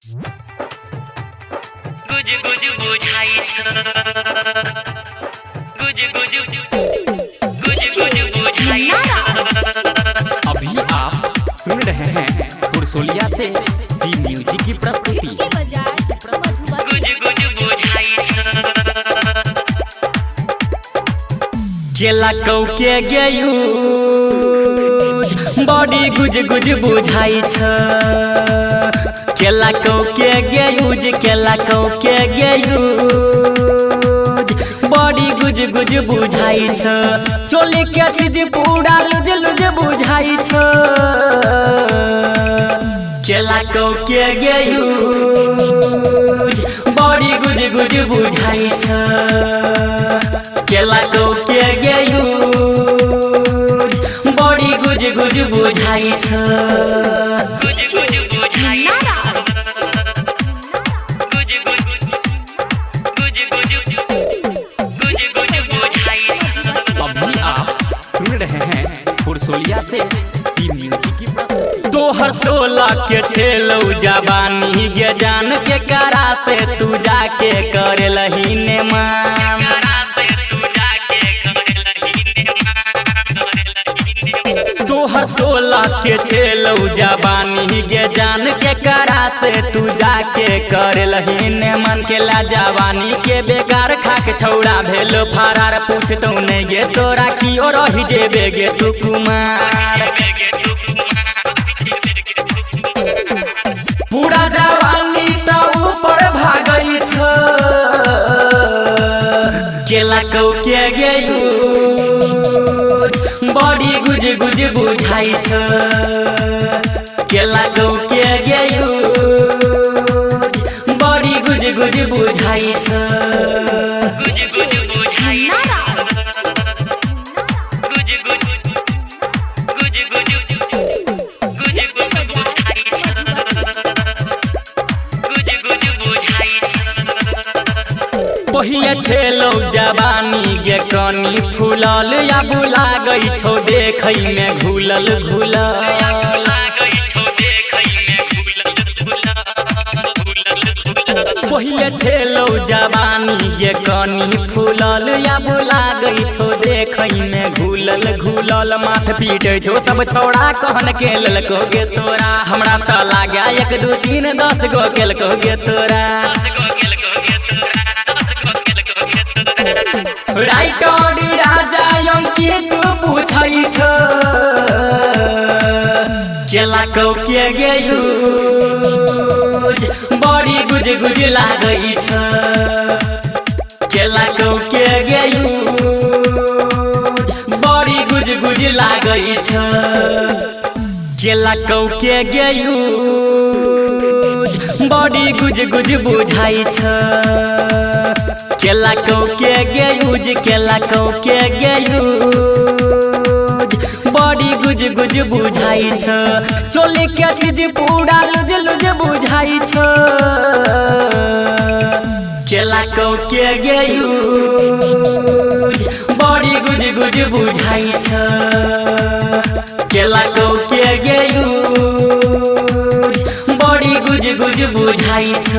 गुज गुज बुझाई छ गुज गुज गुज गुज बुझाई छ। अभी आप सुन रहे हैं पुरसोलिया से सी म्यूजिक की प्रस्तुति। के बाजार मधुबनी। गुज गुज बुझाई छ। केला कौके गेयूज बॉडी गुज गुज बुझाई छ। केला कौके गेयूज, केला कौके गेयूज बॉडी गुज गुज बुझाई छ। चोली के चीज पूरा लुज लुज बुझाई छ। केला कौके गेयूज बॉडी गुज गुज बुझाई छ। केला कौके गेयूज बॉडी गुज गुज बुझाई छ। गुज गुज बुझाई छ। गुज गुज गुज गुज गुज गुज बुझाई छ। अभी आप सुन रहे हैं पुरसोलिया से सी म्यूजिक की प्रस्तुति। तोहर 16 के छेलौ जवानी गे जान के करा से तू जाके करे लहीने मान। करा से तू जाके करे लहीने मान। तोहर 16 के छेलौ जवानी गे जान के करा से तू जाके करे लहीने मन। के ला जवानी के बेकार खाके छौड़ा भेलो फरार। पूछतौ नहीं गे तोरा की ओ रही जेबे गे तू कुमार। पूरा जवानी त ऊपर भागै छ। केला कौके गेयूज बॉडी गुज गुज बुझाई छ। केला कौके गेयूज बॉडी गुज गुज बुझाई छ। गुज गुज बुझाई छ। गुज गुज गुज गुज गुज गुज बुझाई छ। गुज गुज बुझाई छ। पहिले छेलौ जवानी गे कनी फूलल या बुला गई छौ देखै में घुलल घुलल। लागै छौ देखै में घुलल घुलल घुलल घुलल। पहिले छेलौ जवानी गे कनी फूलल या बुला गई छौ देखै में घुलल घुलल। माथ पीटै छौ सब छौड़ा कहन के ललको गे तोरा। हमरा त लाग्या 1 2 3 10 गो केलको गे तोरा। 10 गो केलको गे तोरा, 10 गो केलको गे तोरा। राइटर राजा अंकित पूछै छ केला कौके गेयूज बड़ी गुज गुज लागै छ। केला कौके गेयूज बड़ी गुज गुज लागै छ। केला कौके गेयूज बड़ी गुज गुज बुझाई छ। केला कौके गेयूज, केला कौके गेयूज बड़ी गुज गुज बुझाई छ। चोली के चीज पूरा लुज लुज बुझाई छ। केला कौके गेयूज बड़ी गुज गुज बुझाई छ। केला कौके गेयूज बड़ी गुज गुज बुझाई छ।